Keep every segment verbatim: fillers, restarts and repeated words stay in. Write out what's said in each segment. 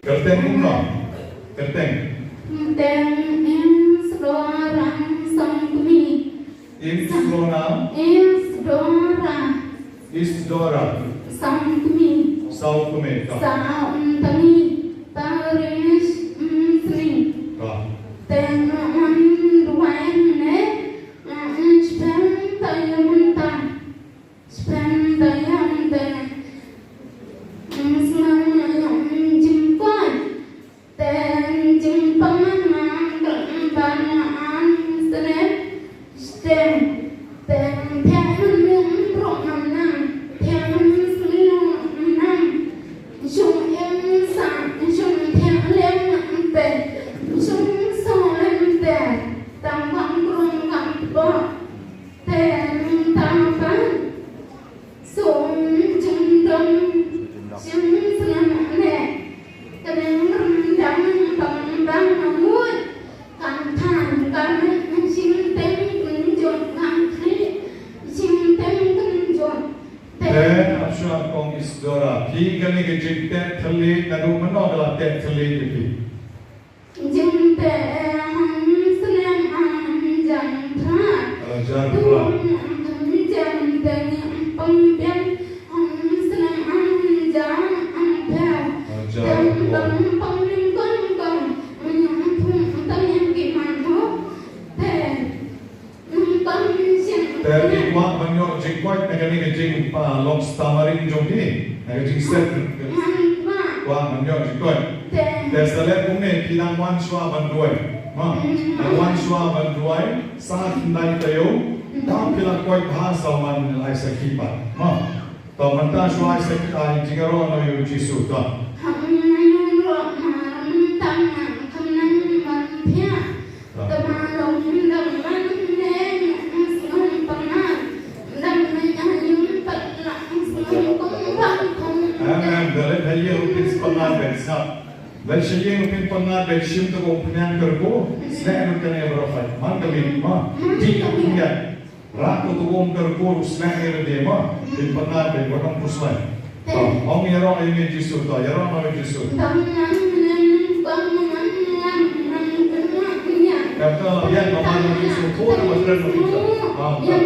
Kyrteng kumno? Kyrteng. Kyrteng Imslora Songkmie. Imslora. Imslora. Isdora. Songkmie. Songkmie. Ka. Songkmie. Parish Imsmie. Ka. Teng an duwain ne. An spem tayo mynta. Spem tayo mynta. Imsmie jingkoi. Teng jingpang na kyrpang na an snem. Stem. Teng thiang nun rok nam nam. Thiang nun sliu nam nam. Jung em sa, jung thiang lem Eh, ap shuwa kong Isidora. Phi kane ka jingteh thylliej naduh mynno ka la teh thylliej ïa phi? Jingteh, eh, ha slem Arhajar Phra. Arhajar Phra. Tum, tum, jingteh ni pang biang ha slem Arhajar Phra. Arhajar Phra. Pang, pang, pang, pang, pang. Tum, tum, tum, yang ki man ho. Te. Te phi kwah ban ïoh jingkoit na kane ka jingpalong stamari jong phi, na ka jingset. Kwah ban ïoh jingkoit. Te sa leh kumne, phi dang wan shuwa ban duwai. Mo. Dang wan shuwa ban duwai, sa khyndai taïew, tang phi la koit bha sa wan ai sakhi pat. Mo. To mynta shuwa ai sakhi, ai jingïaroh noh ïa u Jisu to. Amen. Da leit ha ïing u pynpyngat bad sngap. Leit sha ïing u pynpyngat bad shim to ka umphniang kyrkhu. Sngap lut kane baroh. Man ka leit ma. Dik ka umphniang. Rak ko tu um kyrkhu sngap ïa lade ma. Pynpyngat bad wat ong pyrshah. To, ong ïaroh ïa u Jisu to, ïaroh noh ïa u Jisu. Kata ïa ka man u Jisu, ko na wa kren ma kita.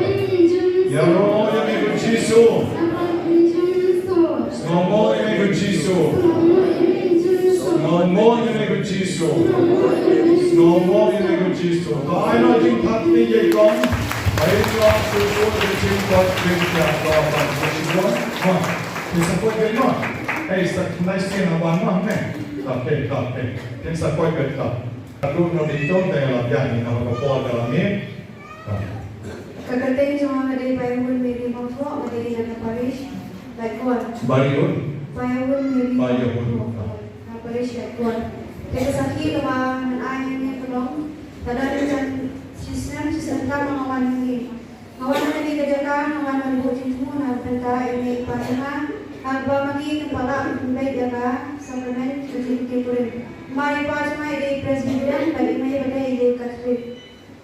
Ïaroh ïa u Jisu. Sngew mo ïa u Jisu. Sngew mo ïa u Jisu. Sngew mo ïa u Jisu. To ai noh jingpyrkhat ïa i kong. Ai noh shuh shuh ïa ka jingpyrkhat ïa i kong. Phi sa koit beit mo. Ei, sa khyndai sien nga wan mo ne. Ka phi, ka phi. Phi sa koit beit ka. Ka lut noh ding tong te la biang ni, namar ka por ka la miet. Ka kyrteng jong nga ka dei Paiawun Mary Mawthoh, nga dei na ka parish Laitkor. Paiawun? Paiawun Mary Paiawun. Mawthoh. Na parish Laitkor. Te ka sakhi kaba ngan ai hangne ka long, lada dang jan shisnem shisnem ka ma nga wan hangne. Nga wan ha kane ka jaka, nga wan ban buh jingthmu na ka bynta ïa i mei i pa jong nga, ha kaba ma ngi ngim pat lah ban pynbeit ïa ka sakramen ka jingkyrkhu. Ma i pa jong nga i dei Presbyterian bad i mei pat i dei Katholik.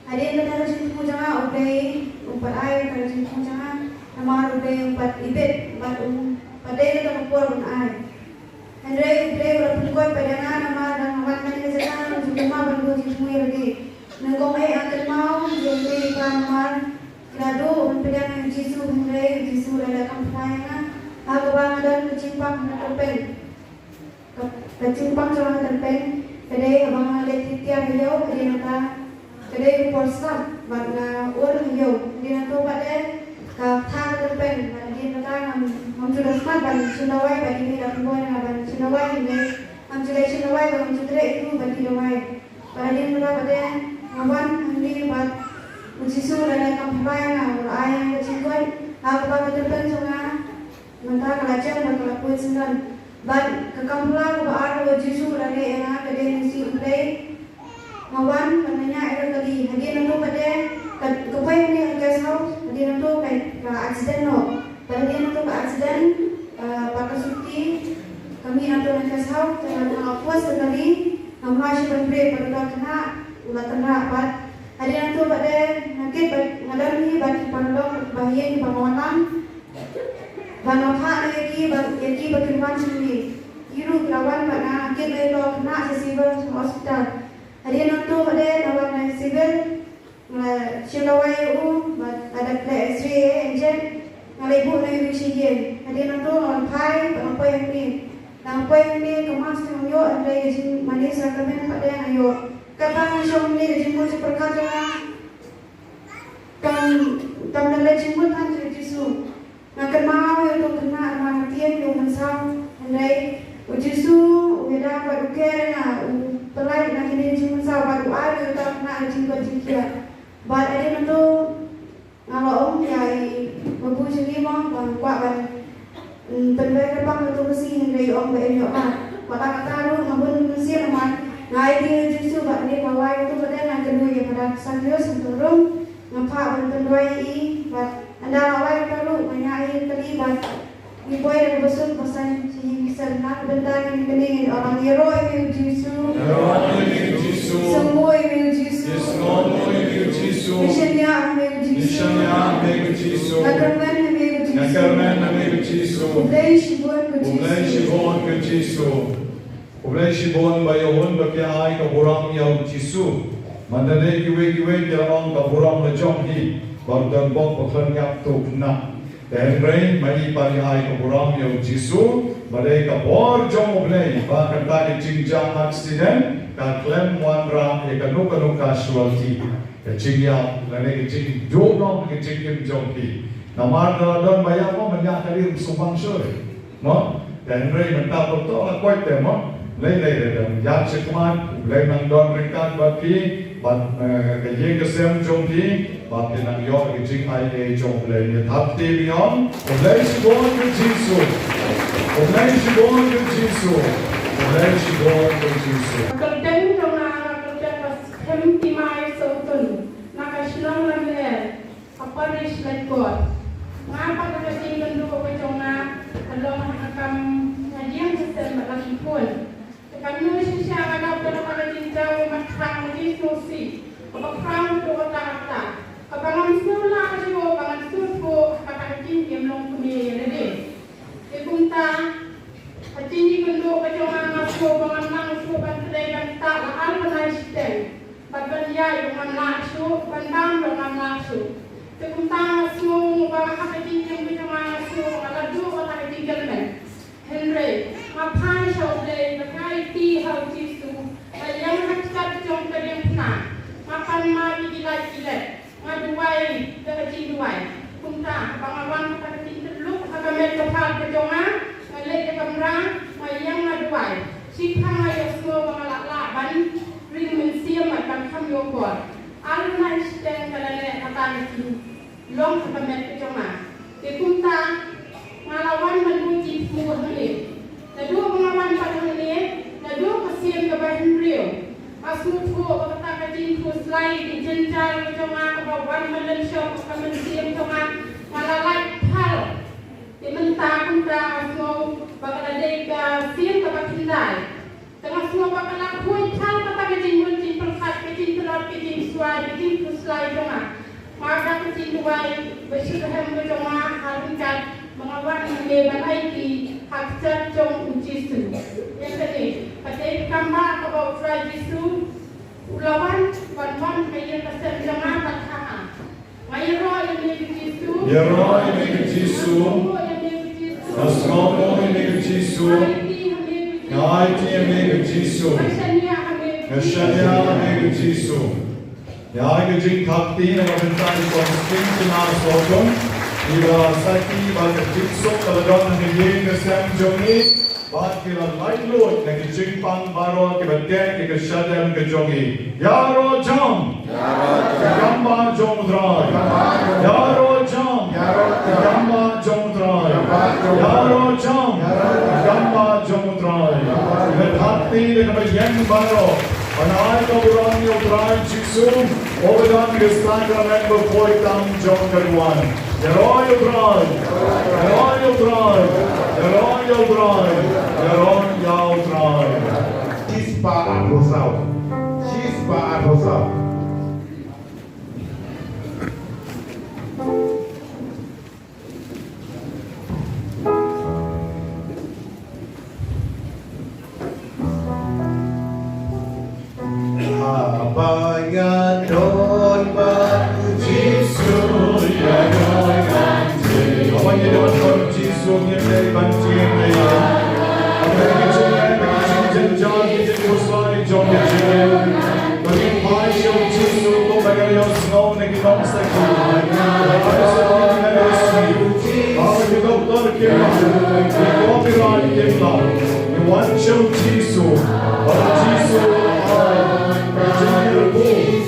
Hadien kata ka jingthmu jong nga U Blei um pat ai kata ka jingthmu jong nga, namar U Blei um pat ibit bad um pat dei kata ka por ban ai. Hynrei U Blei u la pynkoit pat ïa nga namar da nga wan kane ka jaka nga ju kynmaw ban buh jingthmu ïa lade. Nyngkong eh nga kynmaw ïa i mei i pa namar ki la duh ban pdiang ïa u Jisu, hynrei u Jisu u la leh kam phla ïa nga ha kaba nga don ka jingpang ha ka tyrpeng. Ka, ka jingpang jong nga ha ka tyrpeng ka dei haba nga leit tiar ha ïew, hadien kata ka dei ka por slap bad nga ur ha ïew. Hadien nangto pat de ka kha ka tyrpeng bad hadien kata ngam, ngam ju da smat ban shim dawai bad i mei i la pynbor ïa nga ban shim dawai, hynrei ngam ju leit shim dawai bad ngam ju treh ïa u ban ïoh dawai. Bad hadien kata pat de nga wan hangne bad u Jisu u la leh kam phla ïa nga, u la ai ïa nga ka jingkoit ha kaba ka tyrpeng jong nga mynta ka la jem bad ka la poi syndon. Bad ka kam phla kaba ar kaba u Jisu u la leh ïa nga ka dei na ka sngi U Blei. Nga wan bad nga ñiah ïa ka kali. Hadien nangto pat de ka, ka poi hangne ha guest house, hadien nangto ka, ka accident noh. Bad hadien nangto ka accident, eh, bad ka sopti ka mih nangto na guest house, te nga la pos ka kali, ngam lah shuh ban brake bad uta u khynnah u la tynrah pat. Hadien nangto pat de nga kit bad nga don hi bad ki paralok ba ha ïing kiba nga wanlam. Bad nga phah noh ïa ki, bad ïa ki ba kin wan sha ngi. Ki ruh ki la wan bad nga, nga kit noh ïa uta u khynnah sha civil, sha hospital. Hadien nangto pat de nga wan na civil, nga la shim dawai ïa u, bad lada leh X-ray, eh, inject, nga la buh noh ïa u sha ïing. Hadien nangto nga wan phai bad nga poi hangne. Nga poi hangne, ka mass te ngam ïoh, hynrei ka jingmane sakramen pat de nga ïoh. Katba nga shong hangne ka jingmut jingpyrkhat jong nga kam, kam da leit jingmut than jong u Jisu. Nga kynmaw ïa uto u khynnah namar nga tieng ïa u mynsaw, hynrei u Jisu u ïada bad u care ïa nga, u pynlait na kine ki jingmynsaw bad u ai ïa uta u khynnah ka jingkoit jingkhiah. Bad hadien nangto nga la ong ïa i babu jong ngi mo ba nga kwah ban, mm, pynbeit kyrpang ïa uto u masi, hynrei i ong ba im ïoh mad. Wat la katta ruh nga bun mynsiem namar nga aiti ïa u Jisu bad hadien ba wai uto u khynnah nga kynduh ïa Father Xavier Santoro. Nga phah ban pynduwai ïa i bad ynda la wai uta ruh nga ñiah ïa i kali bad ngi poi da kaba suk ba saiñ sha ïing ki seng. Na ka bynta kine ki bneng ngi ong ïaroh ïa me ko Jisu. Ïaroh ïa me ko Jisu. Sngewbha ïa me ko Jisu. Sngewbha ïa me ko Jisu. Ngi shaniah ïa me ko Jisu. Ngi shaniah ïa me ko Jisu. Nga kyrmen ïa me ko Jisu. Nga Kyrmen na ngi ko Jisu. Khublei shibun ko Jisu. Khublei shibun ba ïa hun ba phi ai ka burom ïa u Jisu. Mynta dei kiwei kiwei ki la ong ka burom la jong hi. Ba u don bok ba khlem ïap tu khynnah. Te hynrei ma i pat i ai ka burom ïa u Jisu. Ba dei ka bor jong U Blei ba kata ka jingjia accident ka khlem wanrah ïa kano kano ka casualty. Ka jingïap lane ka jingduh noh ka jingim jong phi. Namar la don ba ïap mo, ban ïap ka dei sngewbang shuh. Mo, te hynrei mynta pyrto la koit te mo. Lei lei lei lei ïap shakhmat, U Blei nang don ryngkat bad phi, bad eh, ka ïing ka sem jong phi, bad phi nang ïoh ka jingaiei jong U Blei. Ngi thap ti biang. U Blei shibun ko Jisu. U Blei shibun ko Jisu. U Blei shibun ko Jisu. Ka kyrteng jong nga, ka kyrteng ka Skhem Timai Sotun. Na ka shnong Lamher. Ka parish Laitkot. Nga pat ka jingkynduh ka jong nga ka long ha ka kam nga ïeng ka sem bad la ki khun. Te kumno shisha nga dap da kata ka jingjaw mathang ka jingsngewsih kaba khraw haduh katta katta, kaba ngam sngewlah shuh ba ngan sngewthuh ha kata ka jingim longkmie ïa lade. Te kumta ka jingkynduh ka jong nga, nga sngew ba ngam nang shuh ban trei ban ktah la ar bnai shiteng. Bad ban ïaid ruh ngam lah shuh, ban bam ruh ngam lah shuh. Te kumta nga sngew ba ha ka jingim ka jong nga, nga sngew ba nga la duh kata ka jingkyrmen. Hynrei nga phai sha U Blei, nga aiti ha U Jisu, nga ïeng ha ktien jong ka diengphna, nga pan ma ki lait ki let, nga duwai da ka jingduwai. Kumta haba nga wan ha ka jingkyllup ha ka met ka phad ka jong nga, nga leit sha kamra, nga ïeng nga duwai. Shiphang nga ïohsngew ba nga lah lah ban ring mynsiem bad ban kham ïoh bor. Ar bnai shiteng ka la leh kata ka jinglong ha ka met ka jong nga. Te kumta nga la wan ban buh jingthmu hangne. Naduh ba nga wan pat hangne, naduh ka sien kaba hynriew, nga sngewthuh ba kata ka jingkhuslai, ka jingjynjar ka jong nga kaba wan ban lynshop ha ka mynsiem jong nga, nga la lait phal. Te mynta kumta nga sngew ba ka la dei ka sien kaba khyndai. Te nga sngew ba ka la khuid phal kata ka jingmut jingpyrkhat, ka jingtlot, ka jingswai, ka jingkhuslai jong nga. Nga da ka jingduwai ba shitrhem ka jong nga ha ryngkat ba nga wan hangne ban aiti ha kjat jong U Jisu. Ïa kane ka dei ka kamba kaba U Trai Jisu u la wan ban wan ha ka ïing ka sem jong nga bad ha nga. Nga ïaroh ïa me ko Jisu. Ïaroh ïa me ko Jisu. Nga sngewnguh ïa me ko Jisu. Nga aiti ïa me ko Jisu. Nga shaniah ïa me ko Jisu. Ïa ka jingthap kti na ka bynta i Kong Skhem Timai Sotun. Iba sakhi ba ka jingsuk ka la don ha ka ïing ka sem jong i. Bad ki la laitluid na ki jingpang baroh kiba teh ïa ka shadem ka jong i. Ïaroh jam! Ka kamba jong U Trai. Ïaroh jam! Ka kamba jong U Trai. Ïaroh jam! Ka kamba jong U Trai. Ngi thap kti da kaba ïeng baroh ban ai ka burom ïa U Trai Jisu. Uba don ka sakramen ba poi tam jong ka duwan. Ïaroh ïa U Trai. Ïaroh ïa U Trai. Ïaroh ïa U Trai. Ïaroh ïa U Trai. Shispah arphew saw. Shispah arphew saw. Haba nga don bad U Jisu, ïa nga ngan jin. Haba nga don bad U Jisu, ngim dei ban jin ïa. Haba nga jin ïa, nga jin jin jan, nga jin usai jong nga jin. Ba ngin phai sha U Jisu kumba ngi la ïohsngew na ki nongsakhi. Ba ngi ïohsngew na ki nongsakhi. Ba ki doktor kim lah, ki copyright kim lah. Ngi wan sha U Jisu. Ba U Jisu u la ai ka jingkyrkhu.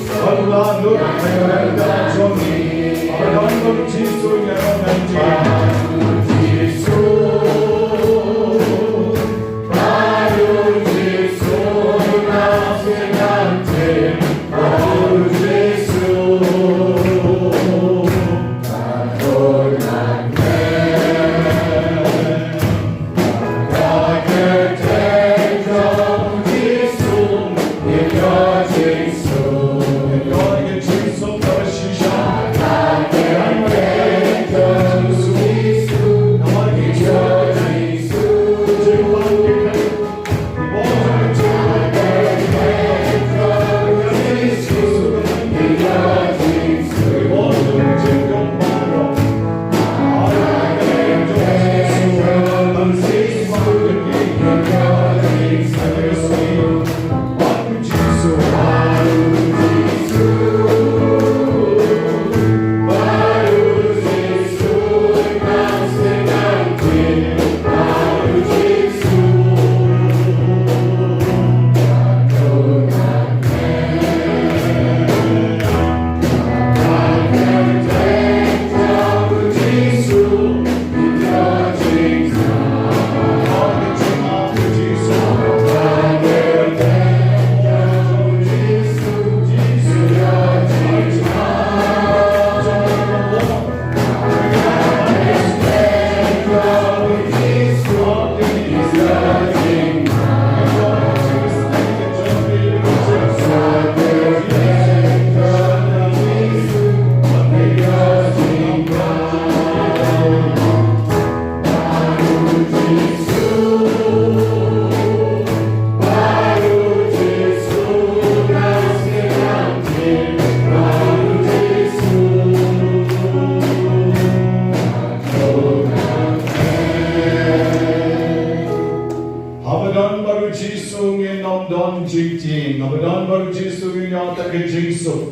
Ba u la nud na ka bynta jong ngi. Ba don bad U Jisu ngi ïoh ngan jin.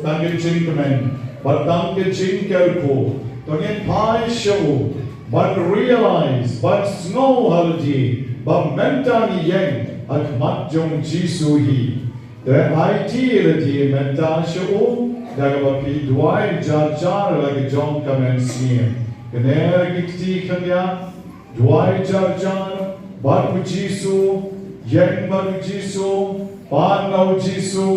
tang ka jingkmen bad tang ka jingkyrkhu. To ngin phai sha u ban realize, ban sngew ha lade ba mynta ngi ïeng ha khmat jong u Jisu hi. Te aiti lade mynta sha u da kaba phi duwai jar jar la ka jong ka mynsngi. Kane ki kti khyndiat, duwai jar jar bad u Jisu, ïeng bad u Jisu, pan na u Jisu,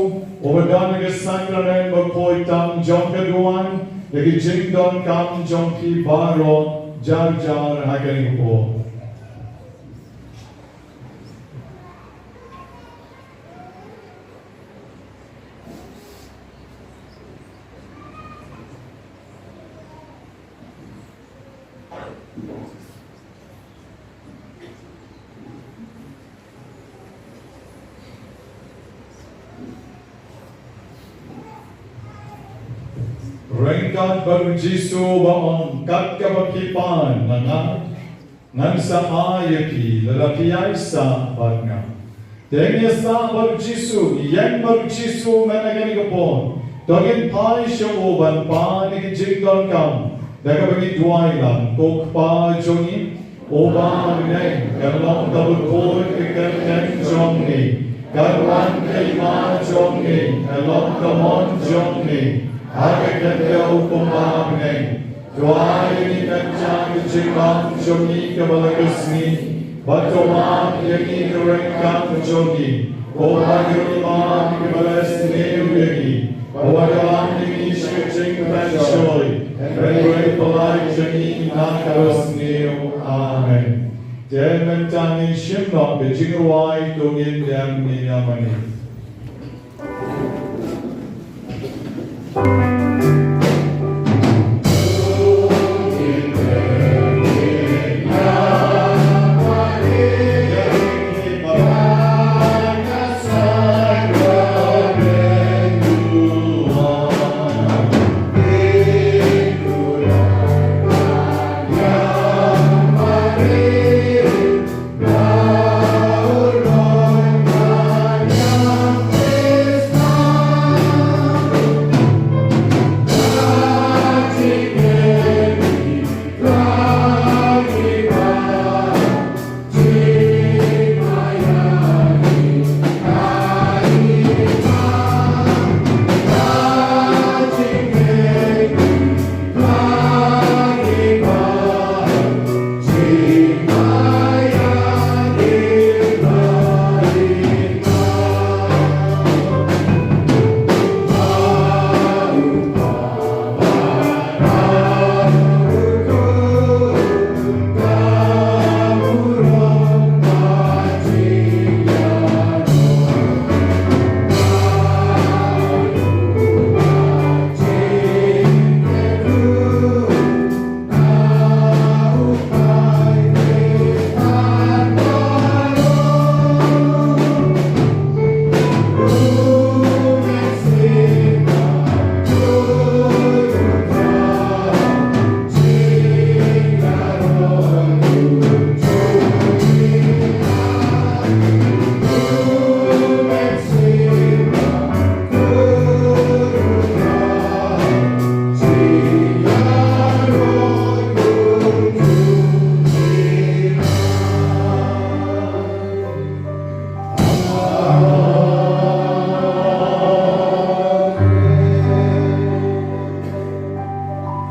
uba don ha ka sakramen bakhuid tam jong ka duwan, da ka jingdonkam jong phi baroh jar jar ha kane ka por. Ryngkat bad u Jisu ba ong, kat kaba phi pan na nga, ngan sa ai ïa phi lada phi ïai sah bad nga. Te ngin ïa sah bad u Jisu, ngin ïeng bad u Jisu mynta kane ka por. To ngin phai sha u ban pan ïa ka jingdonkam da kaba ngi duwai lang. Ko Kpa jong ngi uba ha bneng, kan long ka bakhuid ka kyrteng jong me, kan wan ka hima jong me, kan long ka mon jong me ha ka khyndew kumba ha bneng. To ai ïa ngi mynta ka jingbam jong ngi kaba la ka sngi, bad to map ïa ngi ki ryngkat jong ngi, kumba ngi ruh ngi map ïa kiba la sniew ïa ngi. Wat lam ïa ngi sha ka jingpynshoi, hynrei pynlait ïa ngi na kaba sniew. Amen. Te mynta ngin shim noh ka jingrwai, to ngin ïa, ngin ïa mane.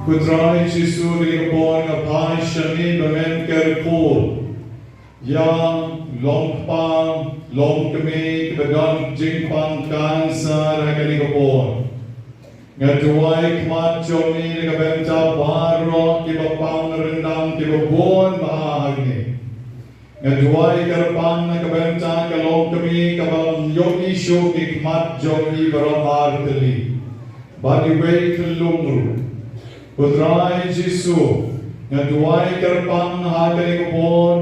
Ko Trai Jisu, kane ka por nga phai sha me ba men kyrkhu ïa u longkpa longkmie kiba don jingpang cancer ha kane ka por. Nga duwai khmat jong me na ka bynta baroh kiba pang ryndang kiba bun bha hangne. Nga duwai kyrpang na ka bynta ka longkmie kaba lam ïohi shuh ki khmat jong i baroh ar tylli bad iwei i khyllung ruh. Ko Trai Jisu, nga duwai kyrpang ha kane ka por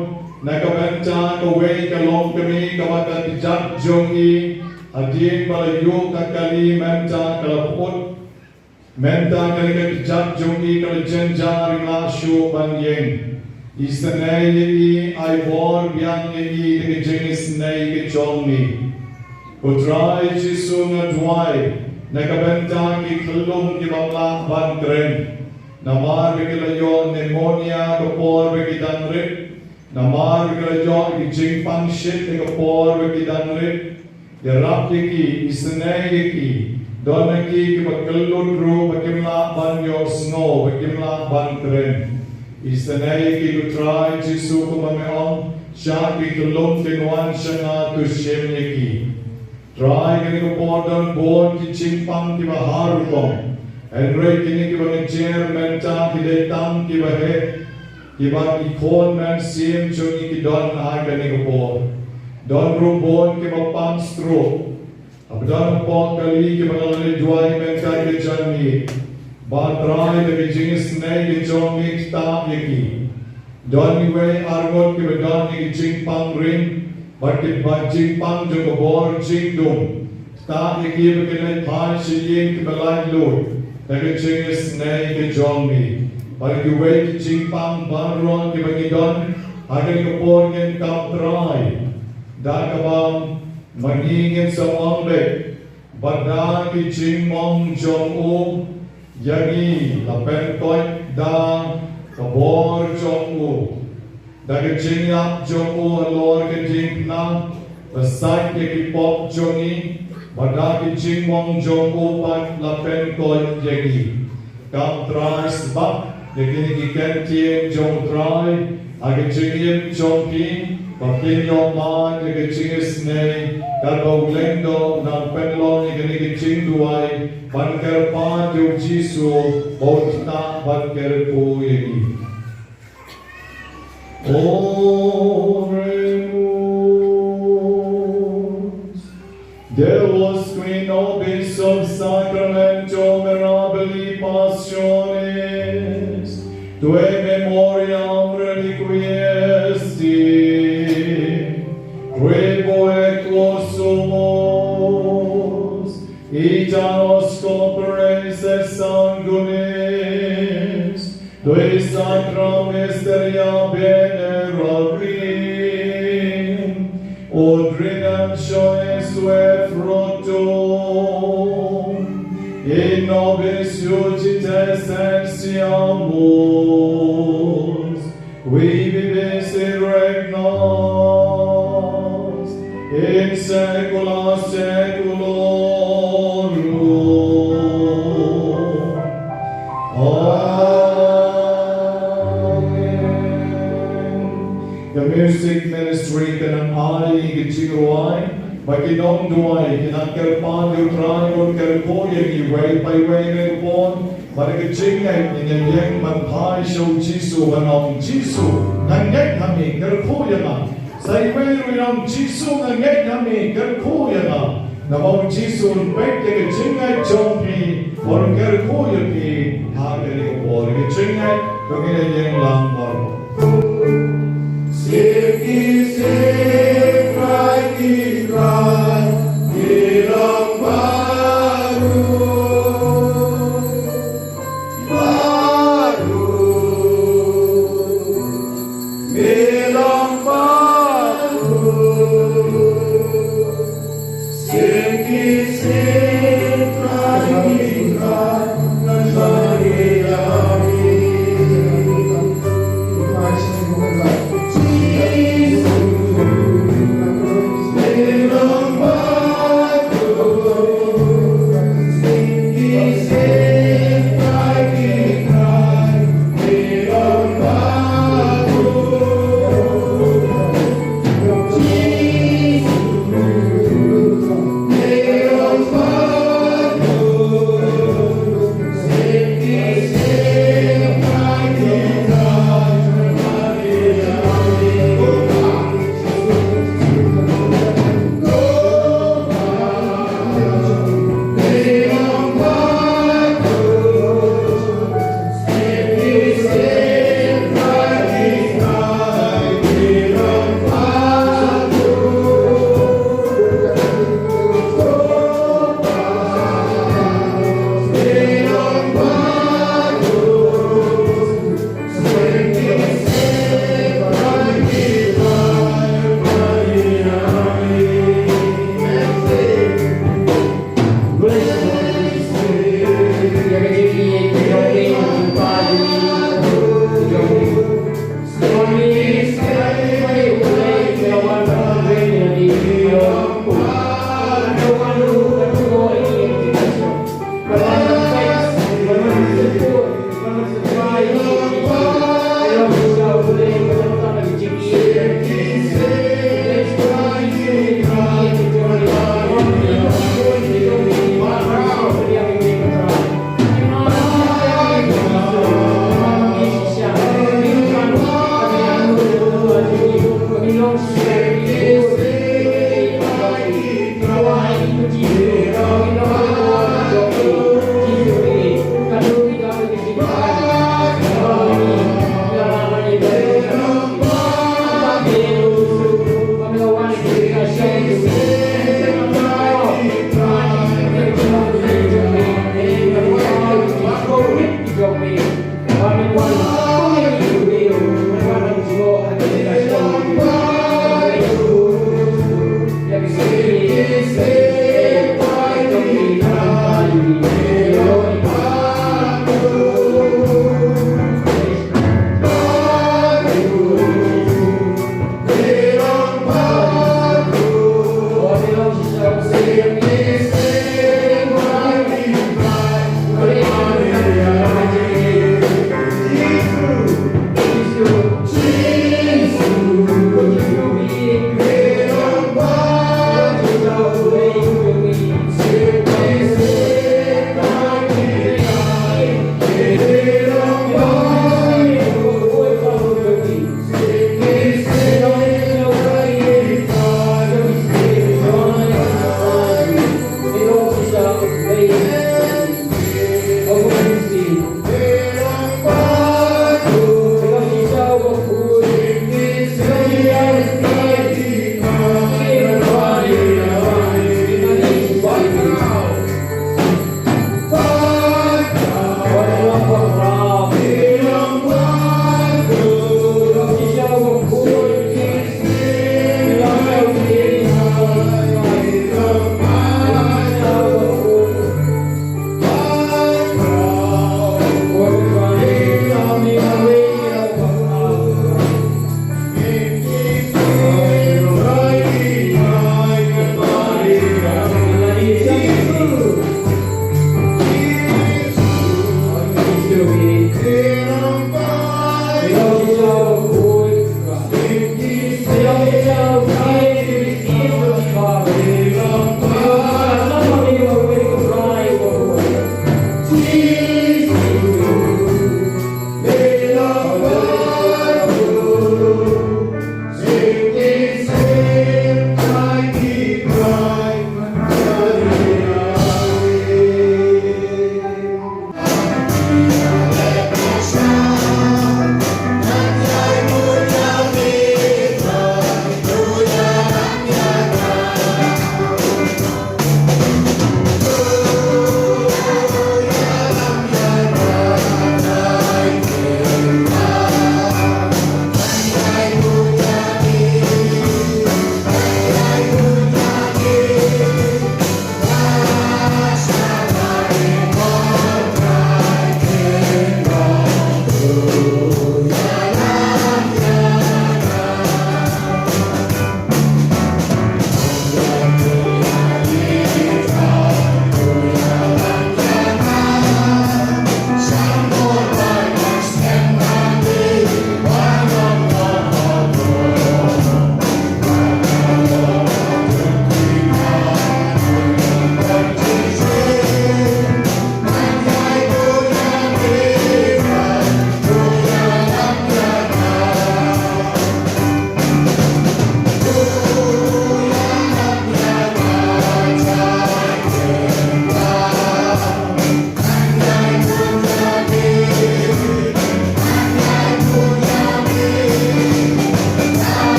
na ka bynta kawei ka longkmie kaba ka kjat jong i hadien ba la ïoh ka kali mynta ka la put. Mynta kane ka kjat jong i ka la jynjar, i la shu ban ïeng. Isynei ïa i, ai bor biang ïa i da ka jingisynei ka jong i. Ko Trai Jisu, nga duwai Na ka bynta ki khyllung ki bym lah ban kren, namar ba ki la ïoh pneumonia ka por ba ki dang rit, namar ba ki la ïoh ki jingpang shit ha ka por ba ki dang rit, ïarap ïa ki, isynei ïa ki. Don na ki kiba kyllut ruh ba kim lah ban ïohsngew, ba kim lah ban kren. Isynei ïa ki, ko Trai Jisu, kumba me ong, shah ki khyllung kin wan sha nga, to shim ïa ki. Trai, kane ka por don bun ki jingpang kiba har rukom. Hynrei kine kiba ngi jer mynta ki dei tang kiba heh, kiba ki khun mynsiem jong ngi ki don ha kane ka por. Don ruh bun kiba pang stroke. Haba don hapoh kali kiba nga la leit duwai mynta ka janmiet. Bad Trai, da ka jingisynei ka jong me, ktah ïa ki. Don iwei ar ngut kiba don ïa ki jingpang ring, bad ki bad jingpang jong ka bor jingdum. Ktah ïa ki ba kin leit phai sha ïing kiba laitluid da ka jingisynei ka jong me. Bad kiwei ki jingpang baroh kiba ngi don ha kane ka por, ngin kam Trai, da kaba ma ngi ngin sa ong beit, bad da ki jingmong jong u ïa ngi, la pynkoit da ka bor jong u, da ka jingïap jong u halor ka diengphna, la sait ïa ki pop jong ngi, bad da ki jingmong jong u pat la pynkoit ïa ngi. Kam Trai, sbak ïa kine ki ktien jong u Trai ha ka jingim jong ki, ba kin ïoh mad ïa ka jingisynei, katba u lyngdoh u nang pynlong ïa kine ki jingduwai ban kyrpad ïa u Jisu, ba un ktah bad kyrkhu ïa ngi. Oremus. Deus, qui nobis sub sacramentum mirabilis passionis tuae memoriam reliquiesti quibus consumus, ita nos comperes et sanguinis tui sacra mysteria veneravi, ut redemptionis suae fructum, in nobis iudice sentiamus, qui vivis et regnas in saecula saeculorum. Amen. Ka music ministry kan nang ai ka jingrwai, bad ki nongduwai kin nang kyrpad ïa u Trai ba un kyrkhu ïa ngi iwei pa iwei. Ngi pon bad ka jingngeit, ngi ïeng ban phai sha u Jisu ban ong: Jisu, nga ngeit ha me, kyrkhu ïa nga. Sa iwei ruh ïa u ong: Jisu, nga ngeit ha me, kyrkhu ïa nga. Namar u Jisu un peit ïa ka jingngeit jong phi, un kyrkhu ïa phi ha kane ka por. Ka jingngeit ba ngin ïeng lang baroh.